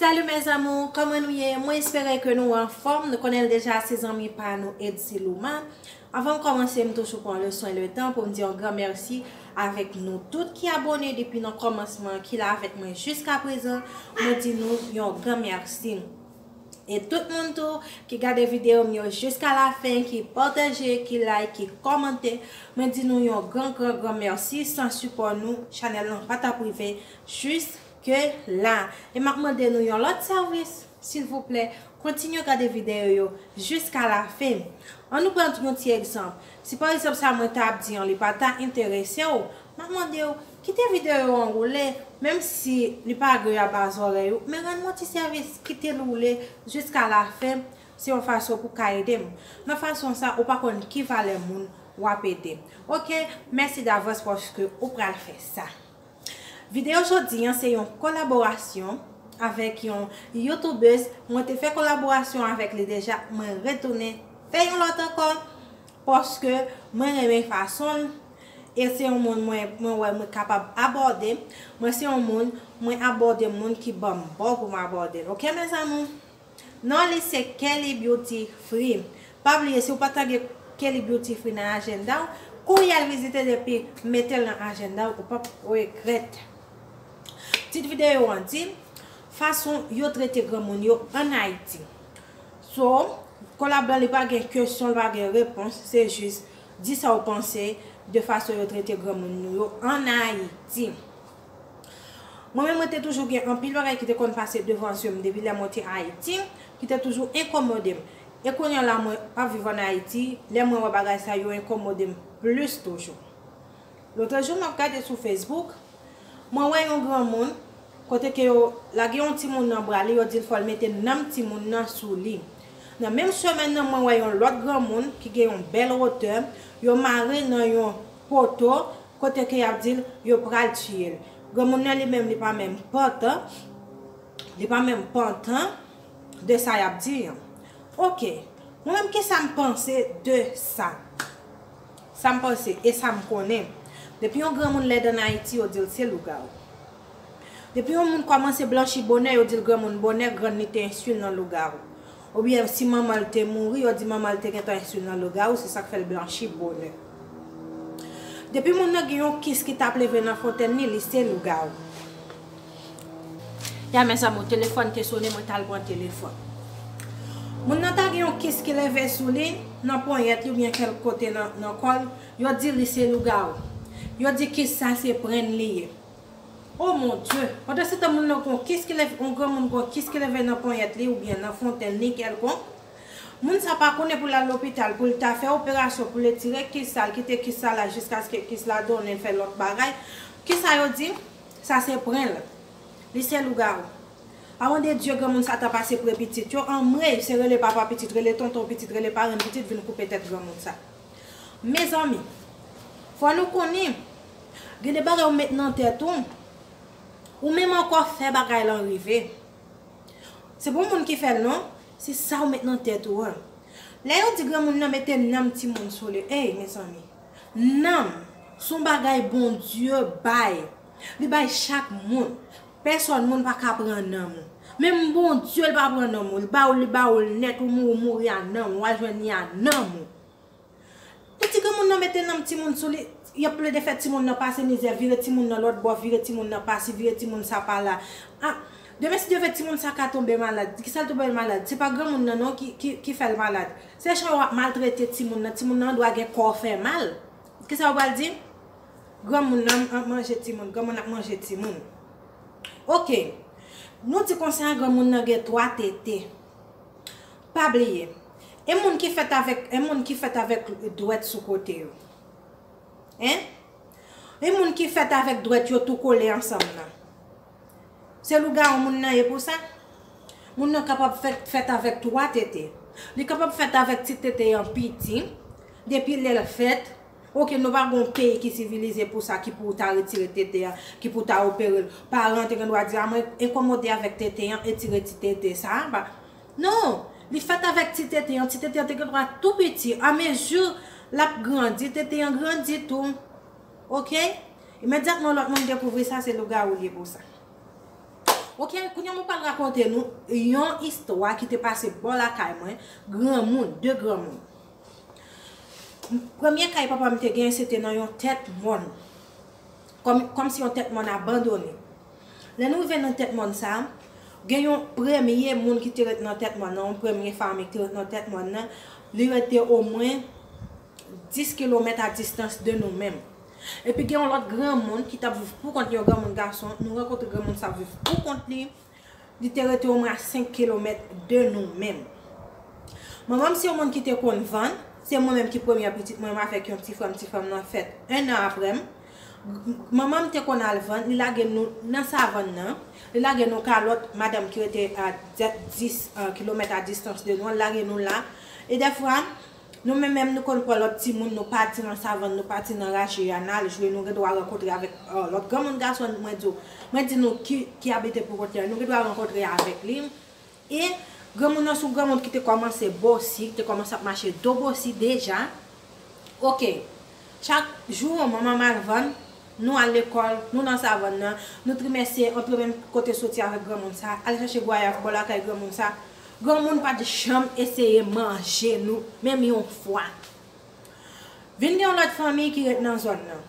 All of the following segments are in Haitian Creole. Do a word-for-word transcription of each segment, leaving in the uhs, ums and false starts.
Salut mes amours, kòman nou ye? Mwen espere ke nou anfòm. Nou konnen l deja, se zanmi pa nou Edzy Luma. Avan m kòmanse, m toujou pran le soin, le tan pou m di yon gran mèsi avèk nou tout ki abòne depi nan kòmansman, ki la avèk mwen jiska prezan. Mwen di nou yon gran mèsi. E tout moun tou ki gade videyo m yo jiska lafen, ki pataje, ki like, ki kòmante, mwen di nou yon gran, gran, gran mèsi. San sipò nou, chanèl lan pa t ap rive jiske la. E m ap mande nou yon lòt sèvis, silvouplè, kontinye gade videyo yo jiska lafen. Ann nou pran yon ti egzanp. Si pa egzanp sa mwen t ap di an, li pa ta enterese w, m ap mande w, kite videyo an woule, menm si li pa agreyab a zòrèy ou, men rann mwen ti sèvis, kite l woule jiska lafen, se yon fason pou ka ede m. Nan fason sa, ou pa konn ki valè moun w ap ede. Oke, mèsi davans paske ou pral fè sa. Videyo jodi an se yon kolaborasyon avèk yon youtubeuse. Mwen te fè kolaborasyon avèk li deja, mwen retounen fè yon lòt ankò, paske mwen renmen fason l, e se yon moun mwen, mwen wè mwen kapab abòde. Mwen se yon moun, mwen abòde moun ki ban m bon pou m abòde l. Oke, mes amours? Non li se Kelly Beauty Free. Pa bliye, si w pa tage Kelly Beauty Free nan ajanda w, kouri al vizite l epi mete l nan ajanda w, ou p ap regrèt. Tit videyo an di, fason yo trete granmoun yo ann Ayiti. So, kolab lan li pa gen kesyon, li pa gen repons, se jis di sa w panse de fason yo trete granmoun nou yo ann Ayiti. Mwen menm, mwen te toujou gen anpil bagay ki te konn pase devan zye m depi lè mwen te Ayiti, ki te toujou enkomode m. E kounye a la, mwen p ap viv ann Ayiti, lè mwen wè bagay sa yo enkomode m plis toujou. Lotrejou, m ap gade sou Facebook, mwen wè yon granmoun, kote ke yo lage yon timoun nan bra li, yo di l fò l mete nanm timoun nan sou li. Nan menm semèn nan, mwen wè yon lòt granmoun ki gen yon bèl wotè, yo mare nan yon poto, kote ke y ap di l yo pral tiye l. Granmoun nan li menm, li pa menm pantan, li pa menm pantan de sa y ap di an. Oke, mwen menm, kisa m panse de sa? Sa m panse e sa m konnen. Depi yon granmoun lèd ann Ayiti, yo di l se lougawou. Depi yon moun kòmanse blanchi bonè, yo di l granmoun bonè, grann li te enswi l nan lougawou. Oubyen si manman l te mouri, yo di manman l te gentan enswi l nan lougawou, se sa k fè l blanchi bonè. Depi moun nan gen yon kis ki t ap leve nan fontèn li, li se lougawou. Ya, mes amours, telefòn te sone, mwen t al pran telefòn. Moun nan ta gen yon kis ki leve sou li, nan ponyèt li oubyen kèlk kote nan, nan kò l, yo di li se lougawou. Yo di kis sa se prenn li ye. Oh mon Dieu! Pandan se tan moun nan gon kis ki leve, yon granmoun gon kis ki leve nan ponyèt li oubyen nan fontèn li kèlkonk, moun sa pa konnen pou l al lopital pou l ta fè operasyon pou l etire kis sa, l kite kis sa la jiskaske kis la donnen l fè lòt bagay. Kisa yo di? Sa se prenn l. Li se lougawou. Avan de Dye, granmoun sa ta pase pre pitit yo, anmwey, se rele papa pitit, rele tonton pitit, rele parenn pitit vin koupe tèt granmoun sa. Mezanmi, fò nou konnen, gen de bagay ou met nan tèt ou, ou menm ankò fè bagay lan rive. Se pa moun ki fè l non, se sa ou met nan tèt ou an. Lè yo di granmoun nan mete nanm timoun sou li, ey, mezanmi, nanm se yon bagay Bondye bay. Li bay chak moun. Pèsòn moun pa ka pran nanm ou. Menm Bondye, li pa pran nanm ou. Li ba ou, li ba ou l nèt, ou mouri, ou mouri a nanm ou, w al jwenn li a nanm ou. Yo di granmoun nan mete nanm timoun sou li, y ap plede fè timoun nan pase mizè, vire timoun nan lòt bò, vire timoun nan pasi, vire timoun sa pa la. Ah, demen si Dye vle timoun sa ka tonbe malad. Kisa l tonbe malad? Se pa granmoun nan non ki, ki, ki fè l malad. Se jan w ap maltrete timoun nan, timoun nan dwa gen kò fè mal. Kisa w pral di? Granmoun nan ap manje timoun, granmoun ap manje timoun. Oke. Nou di konsa, granmoun nan gen twa tete. Pa bliye, e moun ki fèt avèk, e moun ki fèt avèk dwèt sou kote yo? Hein? E moun ki fèt avèk dwèt yo tou kole ansanm nan? Se lougawou moun nan ye pou sa? Moun nan kapab fèt, fèt avèk twa tete. Li kapab fèt avèk ti tete an piti, depi lè l fèt. Oke, nou pa gon peyi ki sivilize pou sa, ki pou ta retire tete an, ki pou ta opere l. Paran an te gen dwa di, a mwen enkomode avèk tete an, etire ti tete sa a. Non, li fèt avèk ti tete an, ti tete an te gen dwa tou piti. Amezi l ap grandi, tete an grandi tou. Oke? Imedyatman lòt moun dekouvri sa, se lougawou l ye pou sa. Ok, kounye a mwen pral rakonte nou yon istwa ki te pase bò lakay mwen, granmoun, de granmoun. Premye kay papa m te gen, se te nan yon tèt mòn. Kòm, kòmsi yon tèt mòn abandone. Lè nou rive nan tèt mòn sa, gen yon premye moun ki te ret nan tèt mòn nan, yon premye fanmi ki te ret nan tèt mòn nan, li rete omwen dis kilomèt a distans de nou menm. Epi gen yon lòt granmoun ki t ap viv pou kont li, yon granmoun gason, nou rankontre granmoun sa ap viv pou kont li, li te rete omwen a senk kilomèt de nou menm. Manman m se yon moun ki te konn vann, se mwen menm ki premyè pitit mwen, mwen avèk yon ti frè m, ti frè m nan fèt en an apre m. Manman m te konn al vann, li lage nou nan savann nan, li lage nou kalòt madanm ki rete a dis kilomèt a distans de nou an, li lage nou la. E dèfwa, nou menm menm nou konn pran lòt timoun, nou pati nan savann, nou pati nan raje a, n al jwe, nou gen dwa rankontre avèk lòt granmoun gason, mwen di w, mwen di nou ki, ki abite pou kont li an, nou gen dwa rankontre avèk li. E granmoun nan se yon granmoun ki te kòmanse bosi, ki te kòmanse ap mache do bosi deja. Ok. Chak jou, manman m al vann, nou al lekòl, nou nan savann nan, nou trimèse antre menm kote soti avèk granmoun sa, al chache gwayav bò lakay granmoun sa. Granmoun pa t janm eseye manje nou, menm yon fwa. Vin gen yon lòt fanmi ki ret nan zòn nan.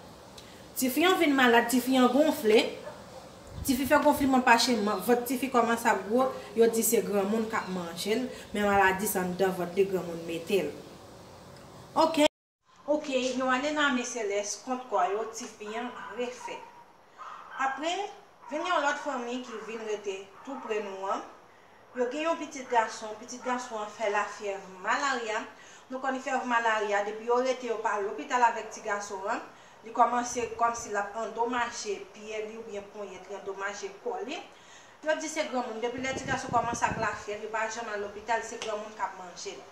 Tifi an vin malad, tifi an gonfle. Tifi fè gonfliman pache, vant tifi kòmanse ap gwo, yo di se granmoun k ap manje l, men maladi sa anndan vant li, granmoun mete l. Ok. Ok, yon ane nan ame Selès kont kò yo, tifi an refèt. Apre, vin yon lòt fanmi ki vin rete tou pre nou an. Yo gen yon pitit gason, pitit gason an fè lafyèv malarya. Nou konn fyèv malarya, depi yo rete yo pa lopital avèk ti gason an, li kòmanse kòmsi l ap andomaje pye li oubyen ponyèt li, andomaje kò li. Yo di se granmoun, depi lè ti gason kòmanse ak lafyèv, yo pa janm al lopital, se granmoun k ap manje l.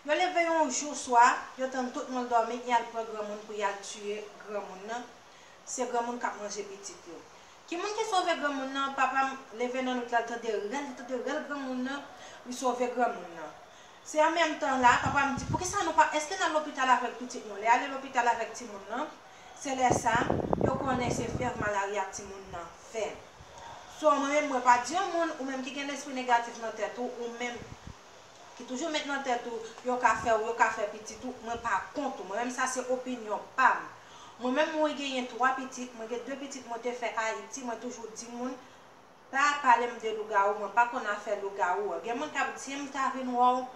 Yo leve yon jou swa, yo tann tout moun dòmi, y al pran granmoun pou y al tiye granmoun nan. Se granmoun k ap manje pitit yo. Ki moun ki sove granmoun nan? Papa m leve nan nwit la, l tande rèl, li tande rèl granmoun nan, li sove granmoun nan. Se an menm tan la, papa m di, poukisa nou pa, èske n al lopital avèk pitit nou? Lè y ale lopital avèk timoun nan, se lè sa, yo konnen se fyèv malarya timoun nan fè. So, mwen menm, mwen pa di yon moun, ou menm ki gen lespri negatif nan tèt ou, ou menm ki toujou met nan tèt ou, yo ka fè ou, yo ka fè pitit ou, mwen pa kont ou. Mwen menm, sa se opinyon pa m. Mwen menm, mwen genyen twa pitit, mwen gen de pitit mwen te fè Ayiti, mwen toujou di moun, pa pale m de lougawou, mwen pa konn afè lougawou. Gen moun k ap di m ta vin wè w,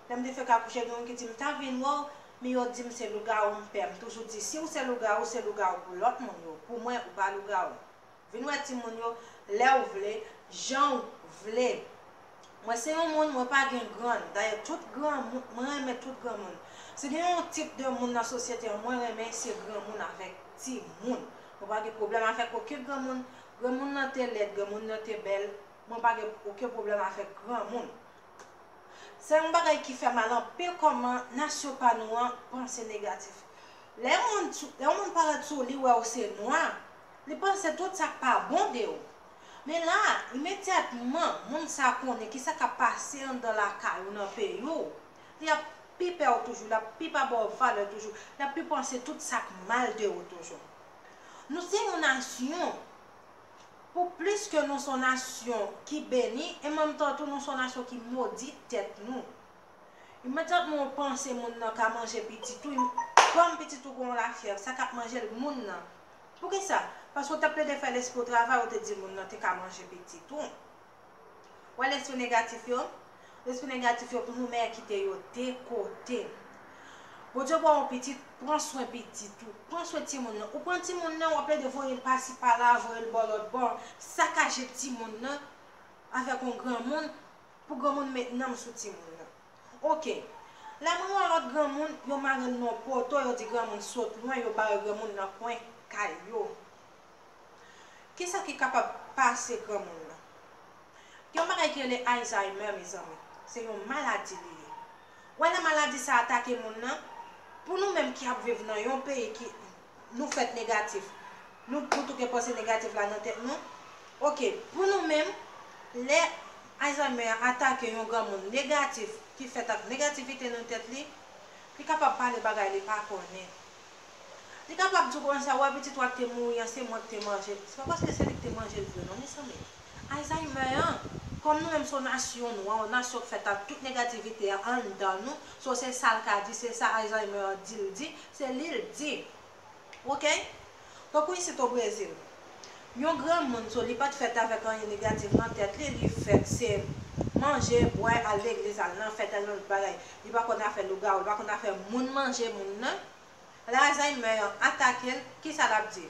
lè m te fèk akouche, gen moun ki di m ta vin wè w, men yo di m se lougawou m pè. M toujou di, si w se lougawou, se lougawou pou lòt moun yo. Pou mwen, ou pa lougawou. Vin wè timoun yo lè w vle, jan w vle. Mwen se yon moun, mwen pa gen grann. Dayè, tout granmoun, mwen renmen tout granmoun. Si gen yon tip de moun nan sosyete an mwen renmen, se granmoun avèk timoun. Mwen pa gen pwoblèm avèk okenn granmoun. Granmoun nan te lèd, granmoun nan te bèl, mwen pa gen okenn pwoblèm avèk granmoun. Se yon bagay ki fè mal anpil kòman nasyon pa nou an panse negatif. Lè yon moun, lè yon moun parèt sou li, wè w se nwa, li panse tout sa k pa bon de w. Men la, imedyatman, moun sa konnen kisa k ap pase anndan lakay ou, nan peyi w, li ap pi pè w toujou, l ap pi pa ba w valè toujou, l ap pi panse tout sa k mal de w toujou. Nou se yon nasyon, pou plis ke nou se yon nasyon ki beni, e menm tan tou nou se yon nasyon ki modi tèt nou. Imedyatman w panse moun nan ka manje pitit ou, kòm pitit ou gen yon lafyèv, sa k ap manje l moun nan. Poukisa? Paske w t ap plede fè lespri w travay, ou te di moun nan te ka manje pitit ou. Wè lespri negatif yo? Lespri negatif yo pou nou mèt kite yo de kote. Bondye ba w yon pitit, pran swen pitit ou, pran swen timoun nan. Ou pran timoun nan, w ap plede voye l pasi pala, voye l bò lòt bò, sakaje timoun nan avèk yon granmoun, pou granmoun met nanm sou timoun nan. Ok. Lè mwen wè lòt granmoun, yo mare l nan yon poto, yo di granmoun sot lwen, yo bare granmoun nan kwen kay yo. Kisa ki kapab pase granmoun nan? Gen yon bagay ki rele Alzheimer, mezanmi. Se yon maladi li ye. Ou wè lè maladi sa atake moun nan, pou nou menm ki ap viv nan yon peyi ki nou fèt negatif, nou, nou touke panse negatif la nan tèt nou. Ok, pou nou menm, lè Alzheimer atake yon granmoun negatif, ki fèt ak negativite nan tèt li, li kapab pale bagay li pa konnen. Li kapab di w konsa, wè pitit ou a k te mouri an, se mwen k te manje l. Se pa paske se li k te manje l vre non, mezanmi. Alzheimer an, kòm nou menm se yon nasyon nwa, yon nasyon k fèt ak tout negativite a anndan nou, so se sa l ka di, se sa Alzheimer an di l di, se li l di. Oke? Tankou isit o Brezil, yon granmoun, so li pa t fèt avèk anyen negatif nan tèt li, li fèt se manje, bwè, al legliz, al nan fèt, al nan lòt bagay. Li pa konn afè lougawou, li pa konn afè moun manje moun nan. Lè Alzheimer an atake l, kisa l ap di?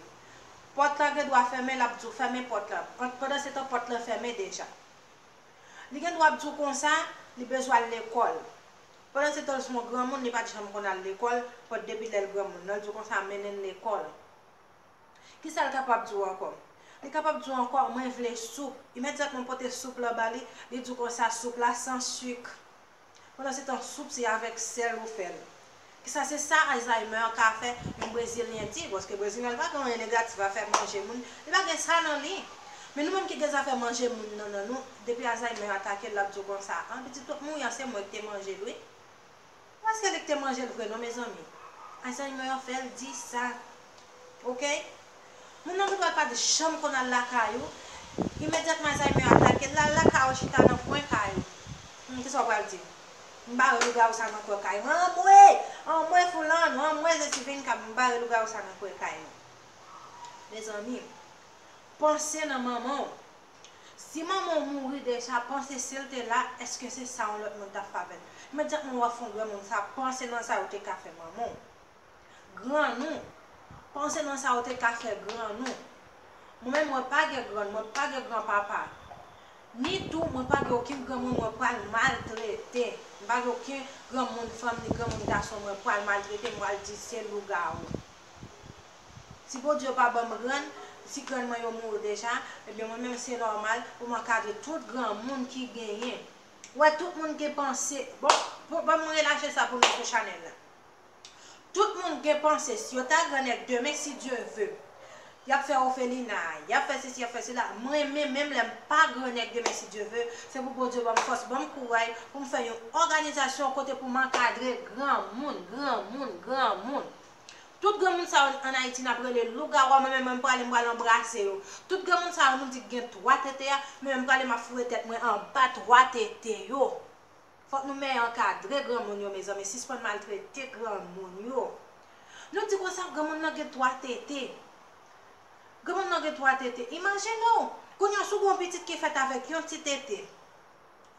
Pòt la gen dwa fèmen, l ap di w fèmen pòt la. An, pandansetan pòt la fèmen deja. Li gen dwa ap di w konsa, li bezwen al lekòl. Pandansetan l se yon granmoun, li pa t janm konn al lekòl, pot depi lè l granmoun. Lè l di w konsa, mennen l lekòl. Kisa l kapab di w ankò? Li kapab di w ankò, mwen vle soup. Imedyatman w pote soup la ba li, li di w konsa, soup la san sik. Pandansetan, soup se avèk sèl ou fè l. Kisa se sa Alzheimer an ka fè yon Brezilyen di? Paske Brezilyen li pa gen anyen negatif a fè manje moun. Li pa gen sa nan li. Men nou menm ki gen zafè manje moun nan nan nou, depi Alzheimer atake l, l ap di w konsa, an pitit ou t mouri an, se mwen ki te manje l wi. Paske li ki te manje l vre non, mezanmi. Alzheimer an fè l di sa. Oke? Moun nan gentan pa t janm konn al lakay ou. Imedyatman Alzheimer atake l, l al lakay ou chita nan kwen kay ou. Hmm, kisa w pral di? M bare lougawou sa nan kwen kay mwen. Anmwe! Anmwe Foulan, anmwe Zesivin, m bare lougawou sa nan kwen kay mwen. Mezanmi, panse nan manman w. Si manman w mouri deja, panse si l te la, èske se sa yon lòt moun t ap fè avè l? Imedyatman w ap fè yon granmoun sa, panse nan sa yo te ka fè manman w. Grann ou. Panse nan sa yo te ka fè grann ou. Mwen menm, mwen pa gen grann, mwen pa gen granpapa. Ni tou, mwen pa gen okenn granmoun mwen pral maltrete. Mwen pa gen okenn granmoun fanm ni granmoun gason mwen pral maltrete, mwen pral di se lougawou. Si Bondye pa ban m grann, si grann mwen yo mouri deja, ebyen mwen menm se nòmal pou m ankadre tout granmoun ki genyen. Wè, tout moun gen panse. Bon, bon, ban m relache sa pou nou sou chanèl la. Tout moun gen panse, si yo ta grannèg demen, si Dye ve, y ap fè ofelina, y ap fè sesi, y ap fè sela. Mwen menm, menm lè m pa grannèg demen, si Dye ve, se pou Bondye ban m fòs, ban m kouray pou m fè yon òganizasyon kote pou m ankadre granmoun, granmoun, granmoun. Tout granmoun sa yo ann Ayiti n ap rele lougawou a, mwen menm, mwen prale, m pral anbrase yo. Tout granmoun sa yo nou di k gen twa tete a, mwen menm, m prale, m ap foure tèt mwen anba twa tete yo. Fòk nou mèt ankadre granmoun yo, mezanmi, sispann maltrete granmoun yo. Nou di konsa, granmoun nan gen twa tete. Granmoun nan gen twa tete. Imajine w, kounye a, si w gen yon pitit ki fèt avèk yon ti tete,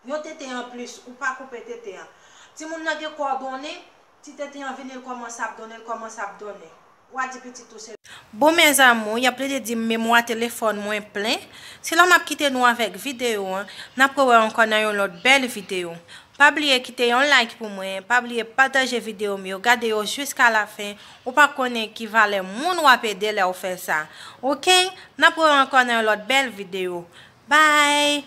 yon tete anplis, ou pa koupe tete an. Timoun nan gen kò donnen, ti tete an vini, l kòmanse ap donnen, l kòmanse ap donnen. W a di pitit ou se. Bon, mes amours, y ap plede di m memwa telefòn mwen plen. Se la m ap kite nou avèk videyo an. N ap rewè ankò nan yon lòt bèl videyo. Pa bliye kite yon like pou mwen. Pa bliye pataje videyo m yo. Gade yo jiska lafen. Ou pa konnen ki valè moun w ap ede lè w fè sa. Oke? N ap rewè ankò nan yon lòt bèl videyo. Bye!